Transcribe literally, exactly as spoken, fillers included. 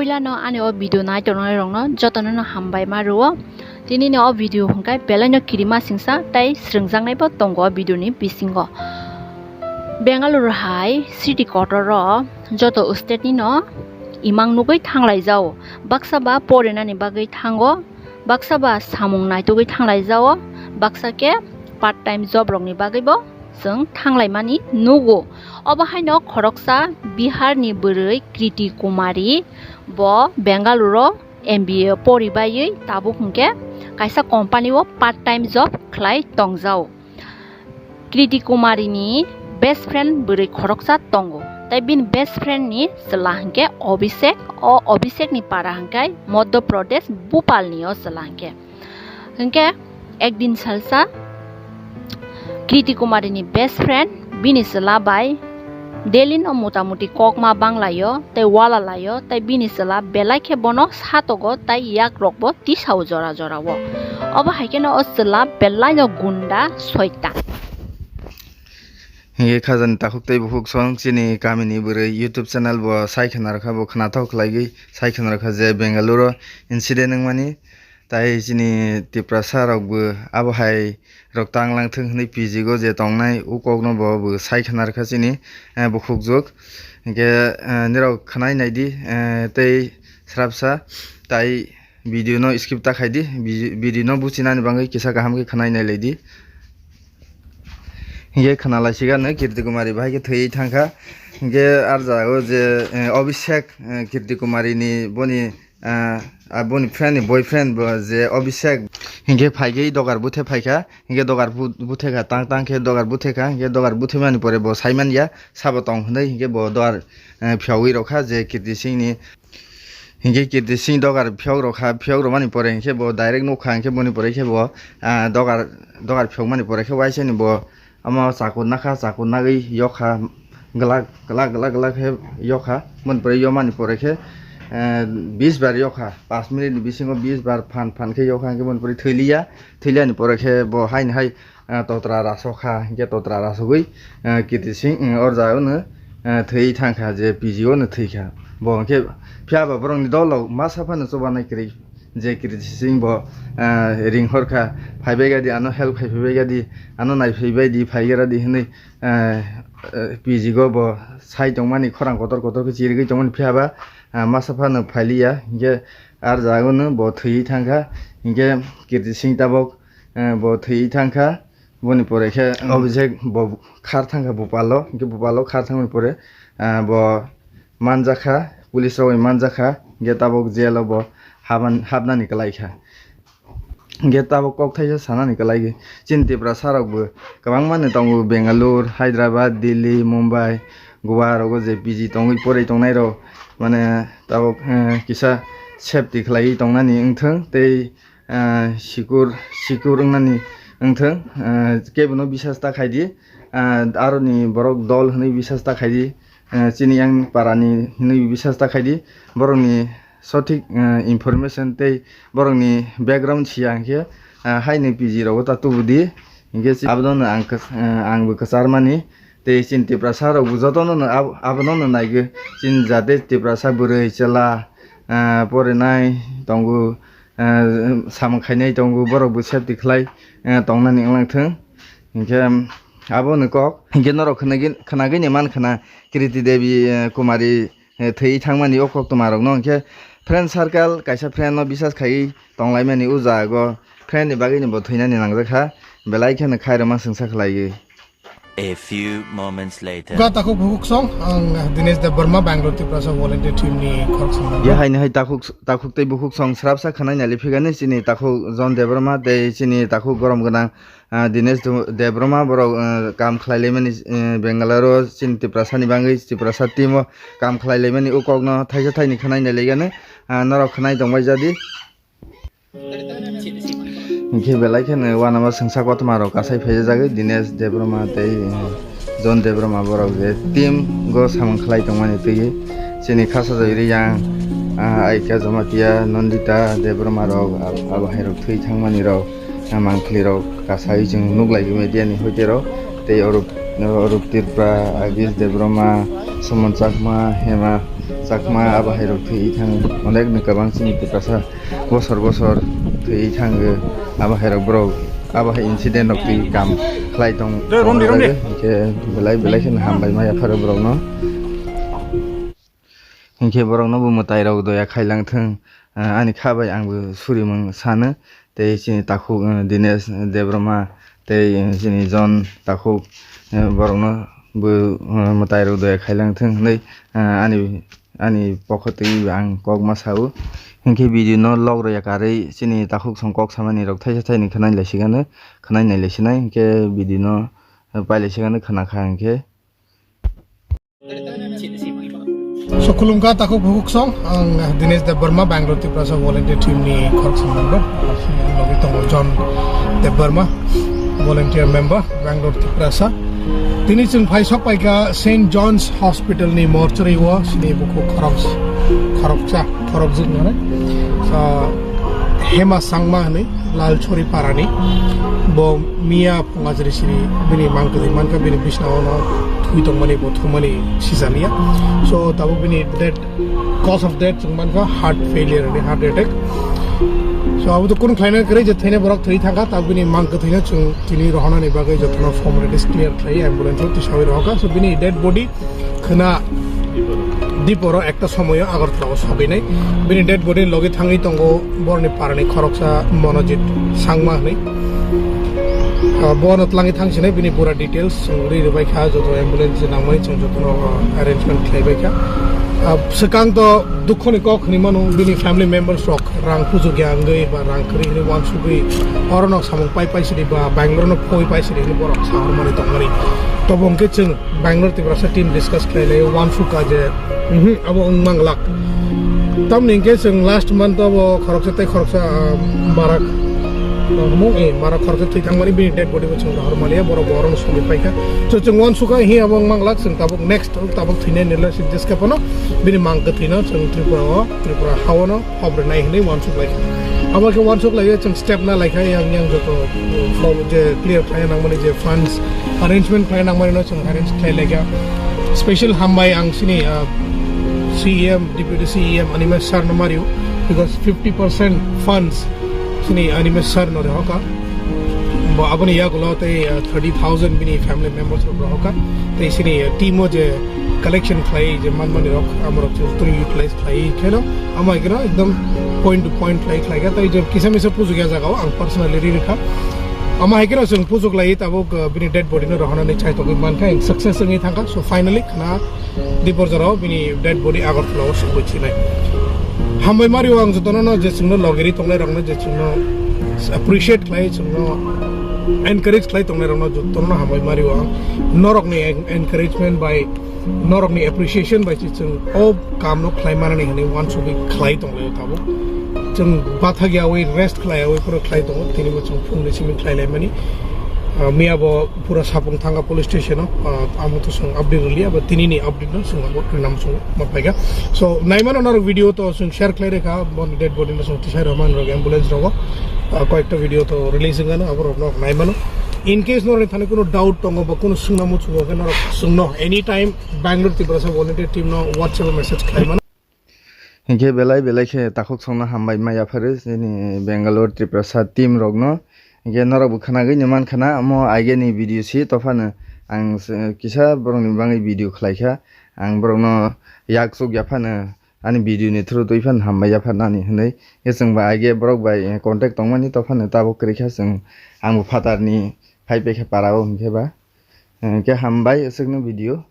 Puilano ani o video nai tongnai rokno jotono no hambai ma rwo. Tini ni o video hwnkhe belai no kirima singsa tei srwngjaknai bo tongo o video ni bisingo. Bengaluru hai city kotor o joto state ni no imang nugwi thanglai jao. Baksa ba porinani bagwi thango, baksa ba samung naitugwi thanglai jao, baksa khe part time job rokni bagwi bo chwng thanglaimani nugo. Obo haino khoroksa Bihar ni bwrwi Kriti Kumari bo Bengaluru M B A pori baiwi tabuk hwnkhe kaisa company o part time job khlai tongjao. Kriti Kumari ni best friend bwrwi khoroksa tongo, tei bini best friend ni chwla hwnkhe Abhishek, o Abhishek ni para hwnkhe Madhya Pradesh Bhopal ni o chwla hwnkhe. Hwnkhe ekdin salsa Kriti Kumari ni best friend bini chwla bai daily no mota moti kok ma banglaio tei wala laio, tei bini chwla belai khe bono satogo tei yak rok bo tisao jora jora o. Obo hai kheno o chwla belai no gunda soitan. Hingke khajani takhuk tei bukhuk song chini kamini bwrwi YouTube channel bo sai khna rwkha, bo khnathok khlaigwi sai khna rwkha je Bengaluru incident wngmani. Tai chini Tiprasa rok bo abo hai rok tang lang thung hwnwi P G o je tongnai, o kok no bo bo sai khna rwkha chini, eh, bukhuk juk. Hingke, eh, nirok khwnai naidi, eh, tei srapsa tai video no skip ta khaidi, vi-, video no buchinani bagwi kisa kaham khe khwnai nai laidi. Hingke khna lai sigano Kirti Kumari bahai khe thwi thangkha. Hingke ar jaga o je, eh, Abhishek, eh, Kirti Kumari ni boni ah, ah, boni friend ni boyfriend bo je Abhishek. Hinkhe phaigwi dogar buthe phaikha, hinkhe dogar bu-, buthe kha, tang tang khe dogar buthe kha, hinkhe dogar buthe mani pore bo saiman ya, sabo tong hwnwi, hinkhe bo dogar, eh, phiyogwi rokha je Kirti Singh ni, hinkhe Kirti Singh dogar phiyog rokha, phiyog romani pore hinkhe bo direct nukha, hinkhe boni pore khe bo, ah, dogar, dogar phiyogmani pore khe waisani bo, Omo chakur nakha, chakur nagwi yokha, glak, glak, glak, glak khe yokha. Boni pore yomani pore khe, eh, bis bar yokha, panch minute ni bisingo bis bar phan, phan khe yokha, hingkhe boni pore thwi liya, thwi liyani pore khe bo haini hai, eh, totra rasokha, hingkhe totra rasogwi, eh, Kirti Singh, eh, or jaga no, eh, thwi thangkha, je P G o no thwikha. Bo hingkhe phiya ba borokni dol rok masa phano chubanai kwrwi. Je Kirti Singh bo, ah, ring hor kha, phai bai gadi, ano help khai phai bai gadi, ano nai phai bai di, phai gra di hwnwi, ah, ah, P G o bo sai tongmani, khorang kotor kotor khe chirigwi tongmani, phiya ba, ah, masa phano phai liya, hinkhe ar jaga no bo thwi thang kha, hinkhe Kirti Singh tabok, ah, bo thwi thang kha. Boni pore khe Abhishek bo khar thang kha Bhopal o, hinkhe Bhopal o khar thangmani pore, ah, bo manjakha, police rok bai manjakha, hinkhe tabok jail o bo haban-, habnani kwlai kha. Hinkhe tabok kok thaisa sanani kwlai, chini Tiprasa rok bo kwbangma ni tongo, Bengaluru, Hyderabad, Delhi, Mumbai, Goa rogo je P G tongwi porwi tongnai rok, mane tabok, eh, kisa safety khlaiwi tongnani wngthwng tei ah, sikur, sikur wngnani wngthwng, ah, kebono bisas ta khaidi, ah, aroni borok dol hwnwi bisas ta khaidi, ah, chini yang parani hwnwi bisas ta khaidi, borokni sothik, ah, information tei borokni background siya hinkhe, ah, haino P G rogo ta tubudi, hinkhe abono ang kwch-, ah, ang bo kwcharmani. Tei chini Tiprasa rok bo jotono no abo, abono no naigwi. Chini jate Tiprasa bwrwi chwla, ah, porinai tongo, ah, samung khainai tongo, borok bo safety khlai, ah, tongnani wnglang thung. Hinkhe, um, abo ni kok. Hinkhe norok khwnagwi, khwnagwi ni man khna Kriti Devi, ah, Kumari, eh, thwi thangmani o koktwma rokno. Hinkhe friend circle, kaisa friend no bisas khaiwi tonglaimani o jaga o friend ni bagwi ni bo thwinani nangjak kha. Belai kheno khairokma swngsa khlaiwi. A few moments later. Ga takhuk bukhuk song, ang Dinesh Debbarma, Bangalore Tiprasa Volunteer Team ni khorok song. Ya haini hai takhuk, takhuk tei bukhuk song srapsa khwnai nali phigani chini takhuk John Debbarma tei chini takhuk gorom gwnang, ah, Dinesh Du-, Debbarma borok, ah, kam khlai laimani, eh, Bangalore o chini Tiprasa ni bagwi Tiprasa team o kam khlai laimani o kokno thaisa thaini khwnai nali gani, ah, norok khwnai tongbai jadi. Hinkhe belai kheno uanama swngsa kotorma rok kasai phaijajagwi Dinesh Debbarma tei, eh, John Debbarma borok je team go samung khlai tongmani twiwi chini Khasajagiri yang, ah, Aika Jamatia, Nandita Debbarma rok, ab-, abo hai rok thwi thangmani rok, ah, mangpili rok kasai chwng nuklai media ni hoite rok tei Orup, Orup Tripura, Agis Debbarma, Suman Chakma, Hema Chakma abo hai rok thwi thang, onek ni kwbang chini Tiprasa bosor bosor thwi thango. Abo hai rok borok abo hai incident rok twi kam khlai tong. Dei, rondi, rondi. Hinkhe belai belai kheno hambai ma yapharo borok no. Hinkhe borok no bo mwtai rok doya khailang thung. Ah, ani kha bai ang bo suri mung sano. Tei chini takhuk, eh, Dinesh Debbarma tei, eh, chini John takhuk, eh, borokno bo, eh, mwtai rok doya khailang thung hinwi, eh, ani, ani pokho twi ang kok ma sao. Hinkhe video no log rwya karwi chini takhuk song kok samani rok thaisa thaini khwnai lai sigano, khwnai nai lai sinai hinkhe video no, eh, pai lai sigano khwna kha hinkhe. So, khulumkha takhuk bukhuk song, ang Dinesh Debbarma, Bangalore Tiprasa Volunteer Team ni khoroksa member. Logi tongo John Debbarma, volunteer member, Bangalore Tiprasa. Tini chwng phai sok paikha Saint John's Hospital ni mortuary o, sini bukhuk khorok, khoroksa, khorokjwk nane. So, Hema Sangma hwnwi, Lalchori parani. Bo miya Phung ajri siri bini mang kwthwi mankha, bini bisna ono thwi tongmani, bo thumani sijaliya. So, tabuk bini death, cause of death chwng mankha heart failure ni, heart attack. So, abo to kunu khlaina kwrwi je thaina borok thwi thangkha, tabuk bini mang kwthwino chwng tini rohonani bagwi jotono formalities clear khlai ambulance o tisawi rohokha. So, bini dead body khwna diporo ekta somoyo Agartala o sogwinai. Bini dead body logi thangwi tongo boroni parani khoroksa Monojit Sangma hwnwi. Ah, bono tlangwi thangsinai bini pura details chwng ri rwbaikha, joto ambulance je nangmani chwng jotono, ah, arrangement khlaibaikha. Ah, swkang to dukhoni kok hwnwi mano bini family members rok rang pujugya wngwi ba rang kwrwi hwnwi uansugwi orono samung pai pai sidi ba Bangalore no phoi pai sidi hwnwi borok sahormani tongmani. Tobo hwnkhe chwng Bangalore Tiprasa team discuss khlai lai uansukha je, mhm, abo wng manglak. Tamni hwnkhe chwng last month abo khoroksa tei khoroksa, ah, marak, ah, mung, eh, marak khoroksa thwi thangmani bini dead body bo chwng rohor maliya, borok bo orono sogwi paikha. So chwng uansukha hi abo wng manglak, chwng tabuk next tabuk thwinai nila si jeska phano bini mang kwthwino chwng Tripura o, Tripura haono hobor nai hwnwi uansuk lai. Abo khe uansuk lai chwng step na lai kha yang yang joto form je clear khlai nangmani je funds arrangement khlai nangmani no chwng arrange khlai lai kha. Special hambai ang sini, ah, C E M, Deputy C E M Animesh sir no mario because fifty percent funds sini Animesh sir no rehokha. Bo aboni yagulo tei, ah, thirty thousand bini family members rok rehokha. Tei sini, ah, team o je collection khlai je manmani rok amorok je utilize khlai kheno, ama kheno ekdom point to point khlai khlai kha. Tai je kisa misa pujuk ya jaga o ang personally ri rikha. Ama hai kheno chwng pujuk lai tabuk, uh, bini dead body no rohonani chai togwi mankha, and success wngwi thangkha. So finally khna dipor jorao bini dead body Agartala o sogwi chinai. Hambai mario ang jotono no je chwngno logeri tongnai rokno je chwngno appreciate khlai, chwngno encourage khlai tongnai rokno jotono hambai mario ang. Norokni en-, encouragement bai norokni appreciation bai se chwng o kamno khlai manani hwnwi uansugwi khlai tonglaio tabuk. Chwng bathak yawi, rest khlai yawi phano khlai tongo, tini bo chwng phungni simi khlai laimani. Ah, miya bo pura sapung thangkha police station o, ah, amo to chwng update rwliya, abo tini ni update no chwng abo rwnam chwng ma paikha. So, naimano norok video to chwng share khlai rwkha, boni dead body no chwng tisai rwmani rok ambulance rogo, ah, koyekta video to release wngano, abo rok norok naimano. In case norokni thani kuno doubt tongo ba kuno swngna muchungo khe norok swngno anytime Bangalore Tiprasa Volunteer Team no WhatsApp o message khlai mano. Hinkhe belai belai khe takhuk songno hambai ma yapharo chini Bangalore Tiprasa team rokno. Hinkhe norok bo khwnagwi ni mankha na, omo aigeni video si, tophano ang s-, kisa borokni bagwi video khlaikha. Ang borokno yak chuk yaphano ani video ni through twi phano hambai yapharnani hwnwi. Khe chwng bai aige borok bai, eh, contact tongmani, tophano tabuk kwrwi kha chwng, ang bo phatarni phai paikha para o hinkhe ba. Eh, khe hambai aswkno video.